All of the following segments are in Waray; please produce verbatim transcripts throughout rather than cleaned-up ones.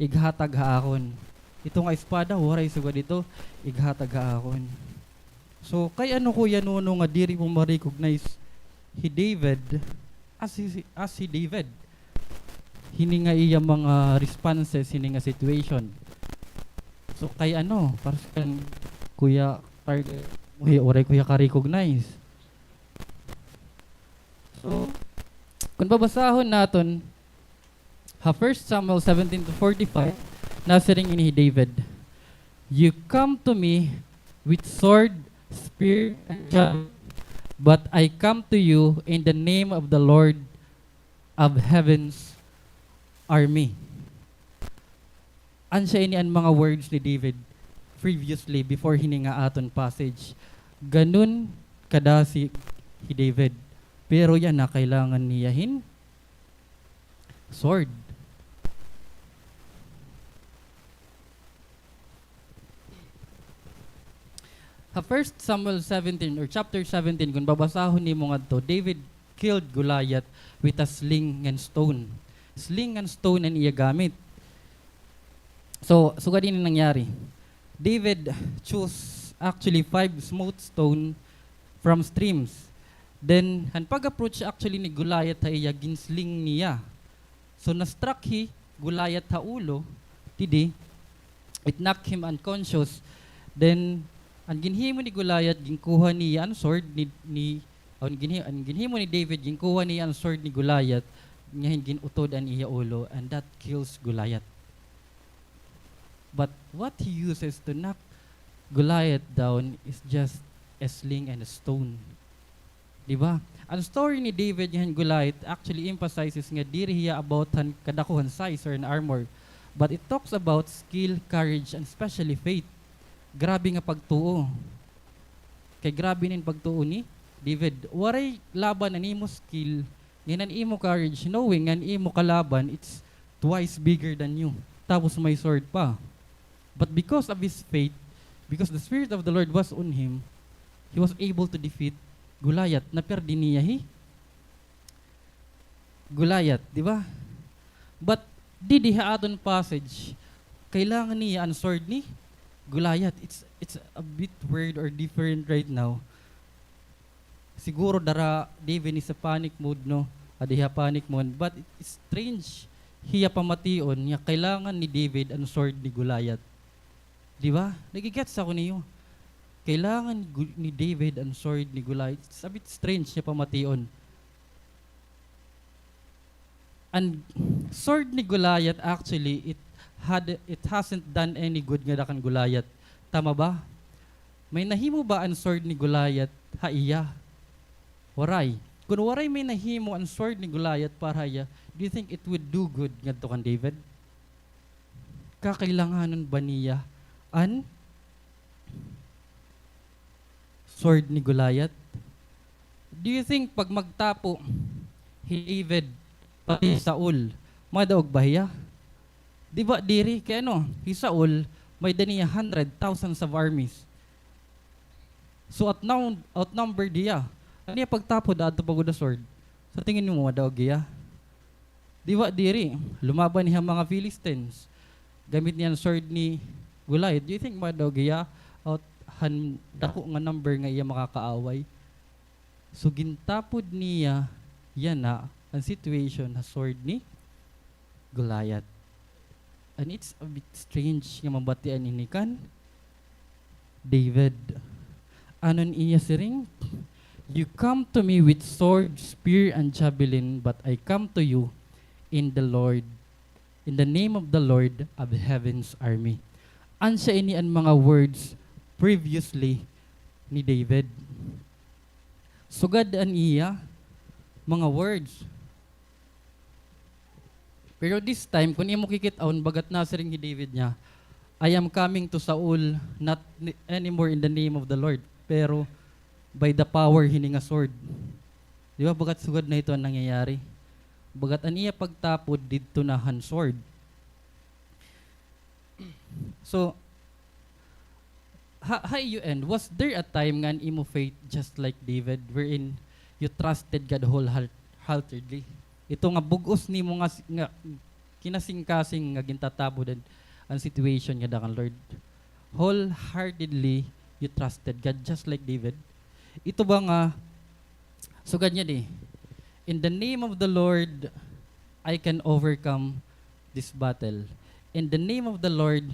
ighatag ha akon. Ito nga espada, waray sugad ito, ighatag ha akon. So, kay ano, Kuya Nono, nga diri mo ma-recognize hi David as hi, as hi David? Hini nga iya mga responses, hini nga situation. So, kay ano, para sa kan Kuya Carl, Kuya, waray Kuya ka-recognize. So, kung babasahon naton, ha First Samuel seventeen to forty-five, nasiring ini hi David, "You come to me with sword, spear, and javelin, but I come to you in the name of the Lord of heaven's army." Asya ini an mga words ni David previously, before hini nga aton passage. Ganun kadasig hi David. Pero yana kailangan niya hin sword. Ha First Samuel seventeen or chapter seventeen, kung babasahon nimo ngadto, David killed Goliath with a sling and stone. Sling and stone an iya gamit. So, sugad ini nangyari. David chose actually five smooth stone from streams. Then, han pag-approach actually ni Goliath ha iya, ginsling niya. So, na-struck hi Goliath ha ulo, didi, it knocked him unconscious. Then, an ginhimo ni Goliath, ginkuha niya an sword ni, ni, an ginhi-, an ginhimo ni David, ginkuha niya an sword ni Goliath, ngan gin-utod an iya ulo, and that kills Goliath. But what he uses to knock Goliath down is just a sling and a stone. Di ba? An story ni David ngan Goliath actually emphasizes nga diri hiya about han kadako han size or an armor, but it talks about skill, courage, and especially faith. Grabe nga pagtuo. Kay grabe ini nga pagtuo ni David. Waray laban an imo skill, ngan an imo courage, knowing nga an imo kalaban, it's twice bigger than you. Tapos may sword pa. But because of his faith, because the Spirit of the Lord was on him, he was able to defeat Goliath. Napirdi niya hi Goliath, di ba? But didi ha aton passage, kailangan niya an sword ni Goliath. It's, it's a bit weird or different right now. Siguro dara David is a panic mode, no? Adi ha panic mode. But it's strange hiya pamation nga kailangan ni David an sword ni Goliath. Di ba? Nagigets ako niyo. Kailangan gu-, ni David an sword ni Goliath. It's a bit strange hiya pamation. An sword ni Goliath, actually, it had, it hasn't done any good ngada kan Goliath. Tama ba? May nahimo ba an sword ni Goliath ha iya? Waray. Kun waray may nahimo an sword ni Goliath para ha iya, do you think it would do good ngadto kan David? Kakailanganon ba niya an sword ni Goliath? Do you think pag magtapo hi David pati hi Saul, madaog ba hiya? Di ba diri? Kay ano, hi Saul, may-ada niya hundred thousands of armies. So, outnum-, outnumbered hiya. An iya pagtapo, daadto pa gud ha sword. Sa tingin mo, madaog hiya? Di ba diri? Lumaban hiya ha mga Philistines. Gamit niya an sword ni Goliath. Do you think madaog hiya out han dako nga number nga iya makakaaway? So, gintapod niya yana an situation ha sword ni Goliath. And it's a bit strange nga mabatian ini kan David. Ano an iya siring? "You come to me with sword, spear, and javelin, but I come to you in the Lord, in the name of the Lord of heaven's army." Asya ini an mga words previously ni David. Sugad an iya mga words. Pero this time, kun imo kikit-on, bagat nasiring hi David nga, "I am coming to Saul, not ni-, anymore in the name of the Lord, pero by the power hini nga sword." Di ba, bagat sugad na ito an nangyayari. Bagat an iya pagtapod didto na han sword. So, ha, ha iyo end, was there a time nga an imo faith just like David, wherein you trusted God wholeheart-, heartedly? Ito nga bug-os nimo nga s-, nga, kinasingkasing nga gintatapod an, an situation ngada kan Lord. Wholeheartedly, you trusted God, just like David. Ito ba nga, sugad niya di, "In the name of the Lord, I can overcome this battle. In the name of the Lord,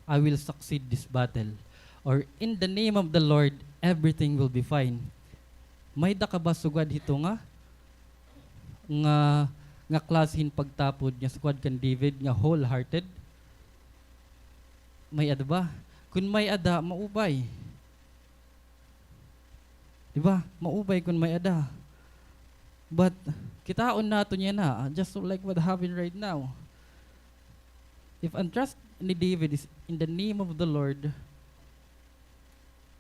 I will succeed this battle." Or, "In the name of the Lord, everything will be fine." May-ada ka ba sugad hito nga, nga, nga klase hin pagtapod nga sugad kan David nga wholehearted? May-ada ba? Kun may-ada, maupay. Di ba? Maupay kun may-ada. But, kitaon naton yana, just like what happened right now. If an trust ni David is in the name of the Lord,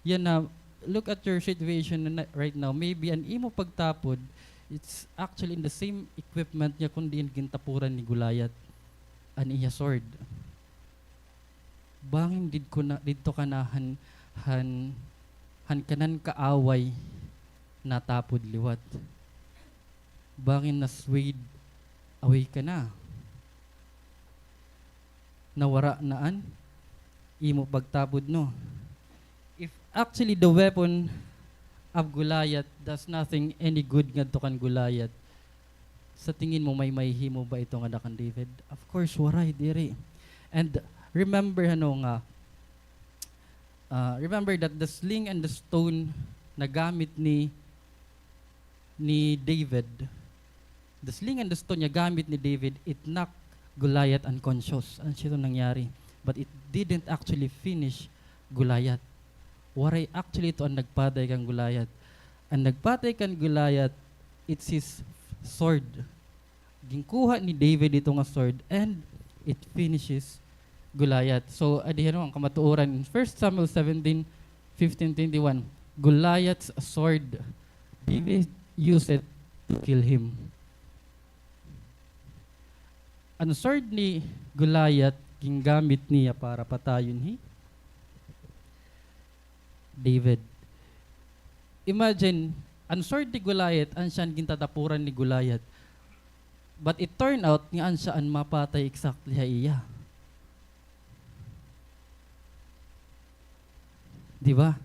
yana, look at your situation na, right now. Maybe an imo pagtapod, it's actually in the same equipment nga kon diin gintapuran ni Goliath an iya sword. Bangin didto ka na, didto ka na han, han, han kanan kaaway natapod liwat. Bangin na-swayed away ka na. Nawara na an imo pagtapod, no? If actually the weapon of Goliath does nothing any good ngadto kan Goliath, sa tingin mo may mahihimo ba ito ngada kan David? Of course, waray, diri. And remember, ano nga, ah, remember that the sling and the stone na gamit ni, ni David, the sling and the stone nga gamit ni David, it knocked Goliath unconscious. Asya ito nangyari. But it didn't actually finish Goliath. Waray actually ito an nagpatay kan Goliath. An nagpatay kan Goliath, it's his sword. Ginkuha ni David ito nga sword and it finishes Goliath. So, adi, ano, an kamatuoran in First Samuel seventeen, fifteen, twenty-one, Goliath's sword, David used it to kill him. An sword ni Goliath, gingamit niya para patayon hi David. Imagine, an sword ni Goliath, asya an gintatapuran ni Goliath. But it turned out nga asya an mapatay exactly ha iya. Di ba?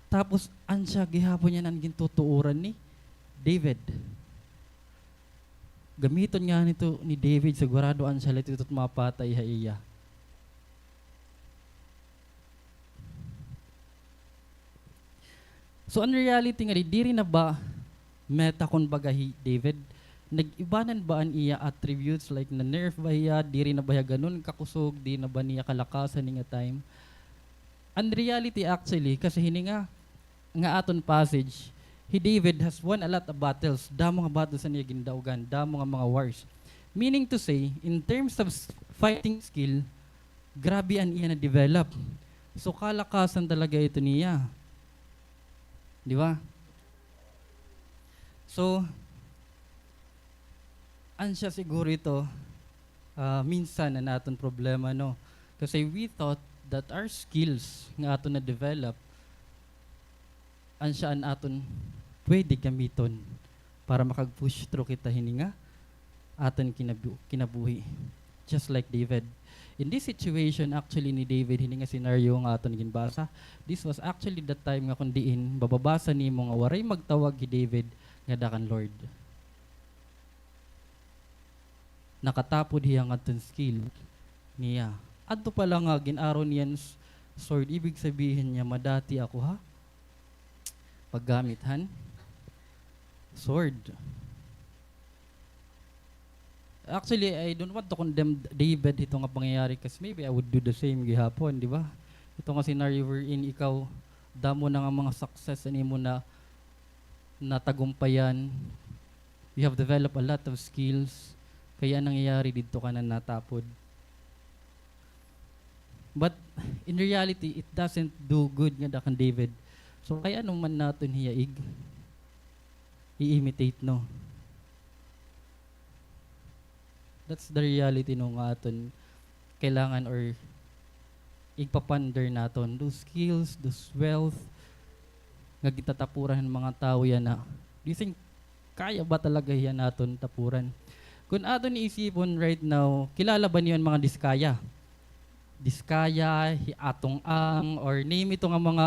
Tapos, asya gihapon yana an gintutuoran ni David. Gamiton ngani ito ni David, sigurado asya la ito mapatay ha iya. So, an reality ngadi, diri na ba meta, kumbaga, hi David? Nag-ibanan ba an iya attributes, like, na-nerf ba hiya? Diri na ba hiya ganun kakusog? Diri na ba niya kalakasan ini nga time? An reality, actually, kasi hini nga, nga aton passage, hi David has won a lot of battles. Damo nga battles an iya gindaugan, damo nga mga wars. Meaning to say, in terms of s-, fighting skill, grabe an iya na-develop. So, kalakasan talaga ito niya. Di ba? So, asya siguro ito, ah, minsan an aton problema, no? Kasi we thought that our skills nga aton na-develop, asya an aton pwede gamiton para makag-push through kita hini nga aton kinabu-, kinabuhi. Just like David. In this situation, actually, ni David, hini nga scenario nga aton ginbasa, this was actually the time nga kon diin mababasa nimo nga waray magtawag hi David ngada kan Lord. Nakatapod hiya ngadton skill niya. Adto pa la nga gin-aro niya an s-, sword, ibig sabihin niya, madati ako ha paggamit han sword. Actually, I don't want to condemn David hito nga pangyayari, kasi maybe I would do the same gihapon, di ba? Ito nga scenario wherein ikaw, damo na nga mga success an imo na natagumpayan. You have developed a lot of skills. Kaya an nangyayari, didto ka na natapod. But in reality, it doesn't do good ngada kan David. So, kay ano man naton hiya ig-, i-imitate, no? That's the reality, no, nga aton kailangan or igpa-ponder naton. Those skills, those wealth, nga gintatapuran han mga tawo yana. Do you think kaya ba talaga hiya naton tapuran? Kun aton iisipon right now, kilala ba niyo an mga Diskaya? Diskaya, hi Atong Ang, or name ito nga mga,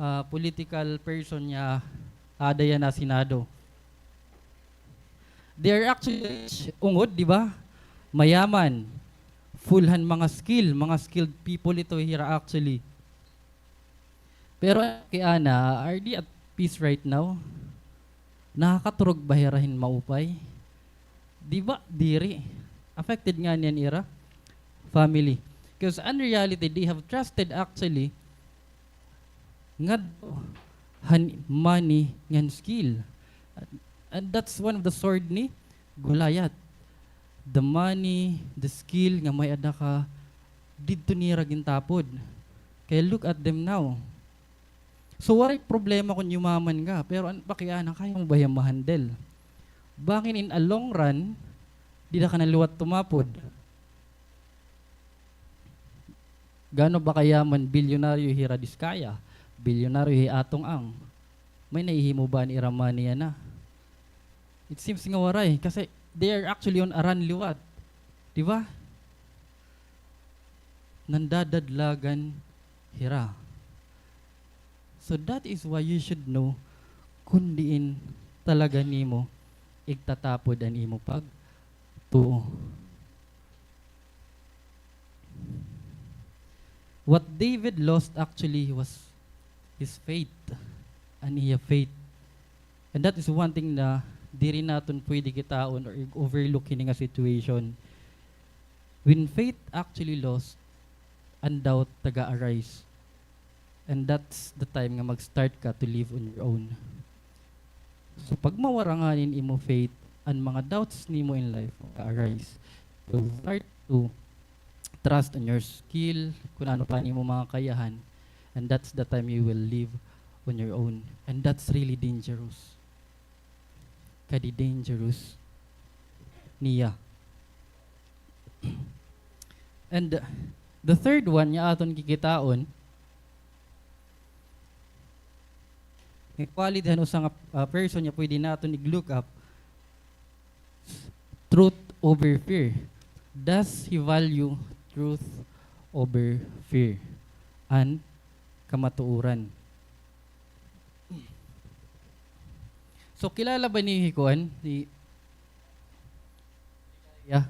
ah, political person nga aada yana ha Senado. They are actually rich, ungod, di ba? Mayaman, full han mga skill, mga skilled people ito hira actually. Pero kay ana, are they at peace right now? Nakakaturog ba hira hin maupay? Di ba? Diri. Affected ngani an ira family. 'Cause in reality, they have trusted actually ngadto han money ngan skill. And that's one of the sword ni Goliath. The money, the skill nga may-ada ka, didto nira gintapod. Kay look at them now. So, waray problema kun yumaman ka, pero an pakiana, kaya mo ba hiya ma-handle? Bangin in a long run, dida ka na liwat tumapod. Gaano ba kayaman, bilyonaryo hira Diskaya, bilyonaryo hi Atong Ang, may nahihimo ba an ira money yana? It seems nga waray, kasi they are actually on a run liwat. Di ba? Nandadadlagan hira. So that is why you should know kun diin talaga nimo igtatapod an imo pagtuo. What David lost actually was his faith, an iya faith. And that is one thing na diri naton pwede kitaon or overlook hini nga situation. When faith actually lost, an doubt taga-arise. And that's the time nga mag-start ka to live on your own. So, pag mawara ngani an imo faith, an mga doubts nimo in life mag-arise. So, start to trust on your skill, kun ano pa an imo mga kayahan, and that's the time you will live on your own. And that's really dangerous. Kadi dangerous niya. And the third one nga aton kikitaon, nga quality han usa nga, ah, person nga pwede naton ig-look up, truth over fear. Does he value truth over fear? An kamatuoran. So, kilala ba niyo hi kuan? Hi Zechariah?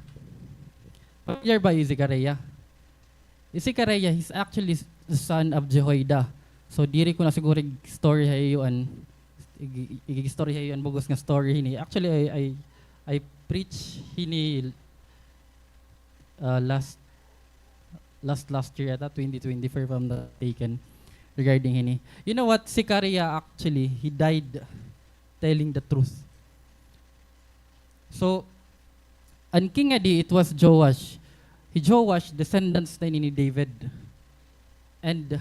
Familiar ba hi Zechariah? Hi Zechariah, he's actually s-, the son of Jehoiada. So, diri ko na siguro ig-story ha iyo an, ig-, ig-, ig-story ha iyo an bug-os nga story hini. Actually, I, I, I preach hini, uh, last, last, last year ata, twenty twenty-four, if I'm not mistaken, regarding hini. You know what? Zechariah, actually, he died telling the truth. So, an king ngadi, it was Joash. Hi Joash, descendants na ini ni David. And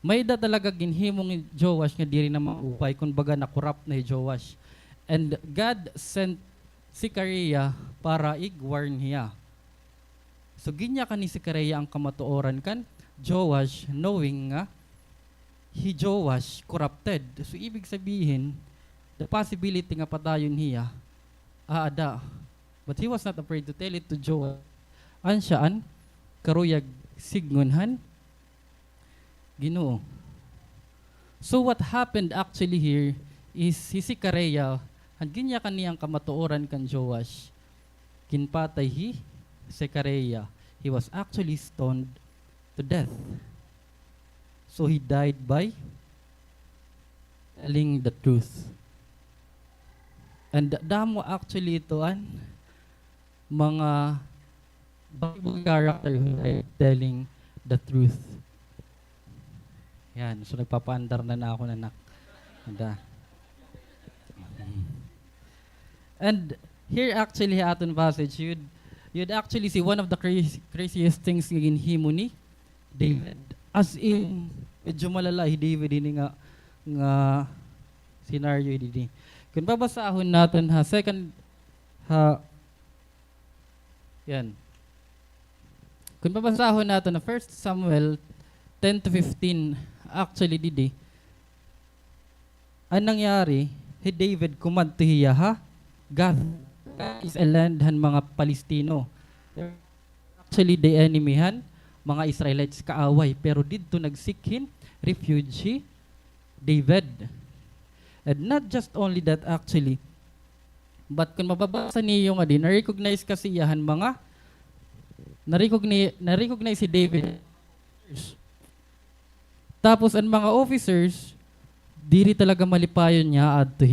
may-ada talaga ginhimo ni Joash nga diri na maupay, kumbaga na-corrupt na hi Joash. And God sent Zechariah para ig-warn hiya. So, ginyakan ni Zechariah an kamatuoran kan Joash, knowing nga hi Joash corrupted. So, ibig sabihin, the possibility nga patayon hiya, aada. But he was not afraid to tell it to Joash. An siya an karuyag sidngon han Ginoo. So what happened actually here is hi Zechariah, han ginyakan niya an kamatuoran kan Joash, ginpatay hi Zechariah. He was actually stoned to death. So he died by telling the truth. And damo actually ito an mga Bible character who died telling the truth. Yan. So, nagpapaandar na na ako, anak. Ada. And here actually, ha aton passage, you'd, you'd actually see one of the crazy, craziest things nga ginhimo ni David. As in, medyo malala hi David ini nga, nga scenario didi. Kung babasahon naton ha second, ha, yan. Kung babasahon naton ha First Samuel ten to fifteen, actually didi, an nangyari, hi David kumadto hiya ha Gath. is a land han mga Palestino. Actually, the enemy han mga Israelites, kaaway. Pero didto nag-seek hin refuge hi David. And not just only that actually, but kun mababasa niyo ngadi, na-recognize kasi iya han mga, na-recogni-, na-recognize hi David. Tapos an mga officers, diri talaga malipayon niya adto